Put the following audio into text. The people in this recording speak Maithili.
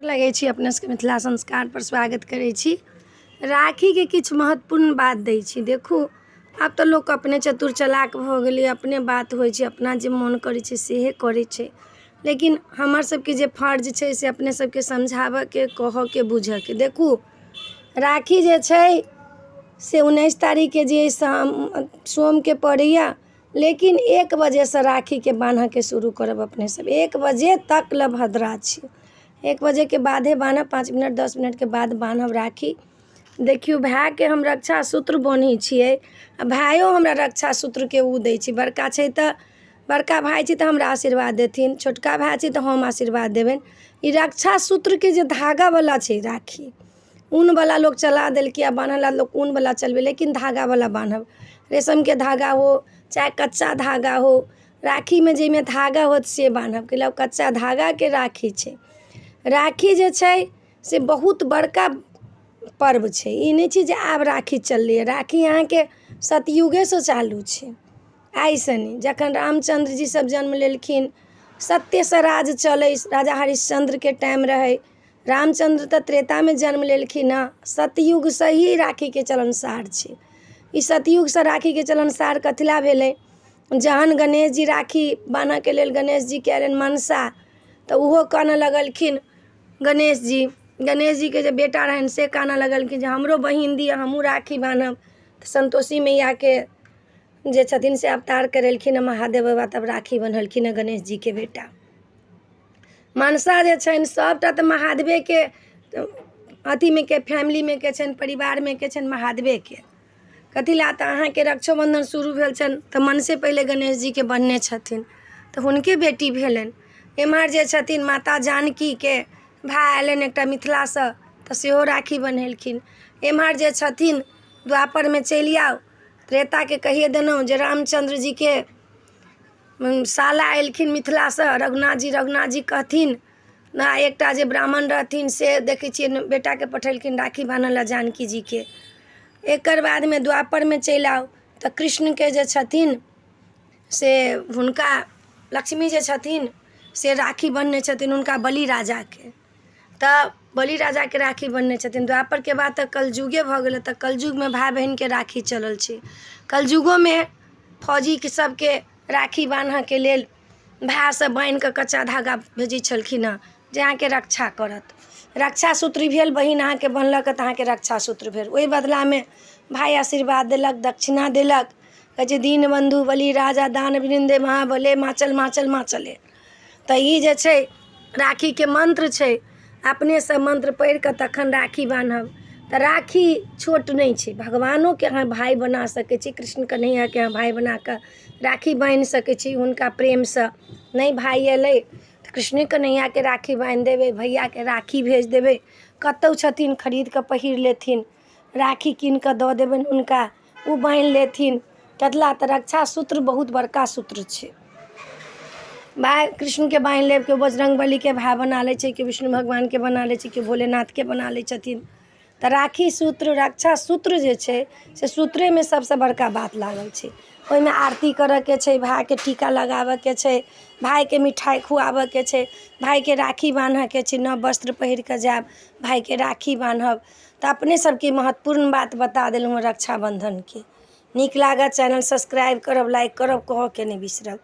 लगै छी अपने सबके मिथिला संस्कारपर स्वागत करै छी। राखीके किछु महत्वपूर्ण बात दै छी। देखू, आब तऽ लोक अपने चतुर चलाक भऽ गेलै, अपने बात होइ छै, अपना जे मोन करै छै सेहे करै छै। लेकिन हमर सबके जे फर्ज छै से अपने सबके समझाबऽके, कहऽके, बूझऽके। देखू, राखी जे छै से 19 तारीखके जे सोमके पड़ैए, लेकिन 1 बजेसँ राखीके बान्हऽके शुरू करब अपने सब। 1 बजे तक लए भद्रा छै। 1 बजेके बादे बान्हब, 5 मिनट 10 मिनटके बाद बान्हब राखी। देखियौ, भायके हम रक्षा सूत्र बन्है छियै आ भायो हमरा रक्षा सूत्रके ओ दै छै। बड़का छै तऽ बड़का भाय छै तऽ हमरा आशीर्वाद देथिन, छोटका भाय छै तऽ हम आशीर्वाद देबनि। ई रक्षा सूत्रके जे धागावला छै राखी, ऊनवला लोक चला देलकै आ बान्हऽ ला लोक ऊनवला चलबै, लेकिन धागावला बान्हब। रेशमके धागा हो चाहे कच्चा धागा हो, राखीमे जाहिमे धागा होत से बान्हब, कैला ओ कच्चा धागाके राखी छै। राखी जे छै से बहुत बड़का पर्व छै। ई नहि छै जे आब राखी चललैए। राखी अहाँके सतयुगेसँ चालू छै, आइसँ नहि। जखन रामचन्द्र जी सब जन्म लेलखिन, सत्यसँ राज चलै, राजा हरिश्चन्द्रके टाइम रहै। रामचन्द्र तऽ त्रेतामे जन्म लेलखिन हँ। सतयुगसँ ही राखीके चलनसार छै। ई सतयुगसँ राखीके चलनसार कथी लए भेलै? जहन गणेश जी राखी बान्हऽके लेल गणेश जीके अयलनि मनसा, तऽ ओहो कानऽ लगलखिन। गणेश जी, गणेश जीके जे बेटा रहनि से कानऽ लगलखिन जे हमरो बहिन दिअ, हमहूँ राखी बान्हब। तऽ सन्तोषी मैयाके जे छथिन से अवतार करेलखिन हँ महादेव बाबा, तब राखी बन्हलखिन हँ गणेश जीके बेटा। मनसा जे छनि सभटा तऽ महादेवेके अथीमे के, फैमिलीमे के छनि, परिवारमे के छनि, महादेवेके। कथी लए तऽ अहाँके रक्षोबन्धन शुरू भेल छनि तऽ मनसे पहिले गणेश जीके बन्हने छथिन, तऽ हुनके बेटी भेलनि। एम्हर जे छथिन माता जानकीके भाय अयलनि एकटा मिथिलासँ, तऽ सेहो राखी बन्हेलखिन। एम्हर जे छथिन द्वापरमे चलि आउ, त्रेताके कहिए देलहुँ जे रामचन्द्र जीके साला एलखिन मिथिलासँ रघुनाथ जी। रघुनाथ जी कहथिन ने, एकटा जे ब्राह्मण रहथिन से देखै छियै बेटाके पठेलखिन राखी बान्हऽ लए जानकी जीके। एकर बादमे द्वापरमे चलि आउ तऽ कृष्णके जे छथिन से हुनका लक्ष्मी जे छथिन से राखी बन्हने छथिन हुनका बलि राजाके। तऽ बलि राजाके राखी बन्हने छथिन। द्वापरके बाद तऽ कलयुगे भऽ गेलै, तऽ कलयुगमे भाय बहिनके राखी चलल छै। कलयुगोमे फौजी सबके राखी बान्हऽके लेल भाय सब बान्हिकऽ कच्चा धागा भेजै छलखिन हँ जे अहाँके रक्षा करत। रक्षा सूत्र भेल, बहिन अहाँके बन्हलक तऽ अहाँके रक्षा सूत्र भेल। ओइ बदलामे भाय आशीर्वाद देलक, दक्षिणा देलक। कहै छै दीन बन्धु बलि राजा दान वृन्दे महाबले माचल माचल माचले। तऽ ई जे छै राखीके मन्त्र छै। अपनेसँ मन्त्र पढ़ि कऽ तखन राखी बान्हब। तऽ राखी छोट नहि छै। भगवानोके अहाँ भाय बना सकै छी, कृष्ण कन्हैयाके अहाँ भाय बना कऽ राखी बान्हि सकै छी हुनका प्रेमसँ। नहि भाय अयलै तऽ कृष्णे कन्हैयाके राखी बान्हि देबै, भैयाके राखी भेज देबै। कतहु छथिन, खरीद कऽ पहिर लेथिन, राखी कीन कऽ दऽ देबनि हुनका, ओ बान्हि लेथिन। कतला तऽ रक्षा सूत्र बहुत बड़का सूत्र छै। भाय कृष्णके बान्हि लेब, केओ बजरङ्ग बलीके भाय बना लै छै, केओ विष्णु भगवानके बना लै छै, केओ भोलेनाथके बना लै छथिन। तऽ राखी सूत्र, रक्षा सूत्र जे छै से सूत्रेमे सबसँ बड़का बात लागल छै। ओहिमे आरती करऽके छै, भायके टीका लगाबऽके छै, भायके मिठाइ खुआबऽके छै, भायके राखी बान्हऽके छै। नव वस्त्र पहिर कऽ जायब, भायके राखी बान्हब। तऽ अपने सबके महत्वपूर्ण बात बता देलहुँ हँ रक्षाबन्धनके। नीक लागत चैनल सब्सक्राइब करब, लाइक करब, कहऽके नहि बिसरब।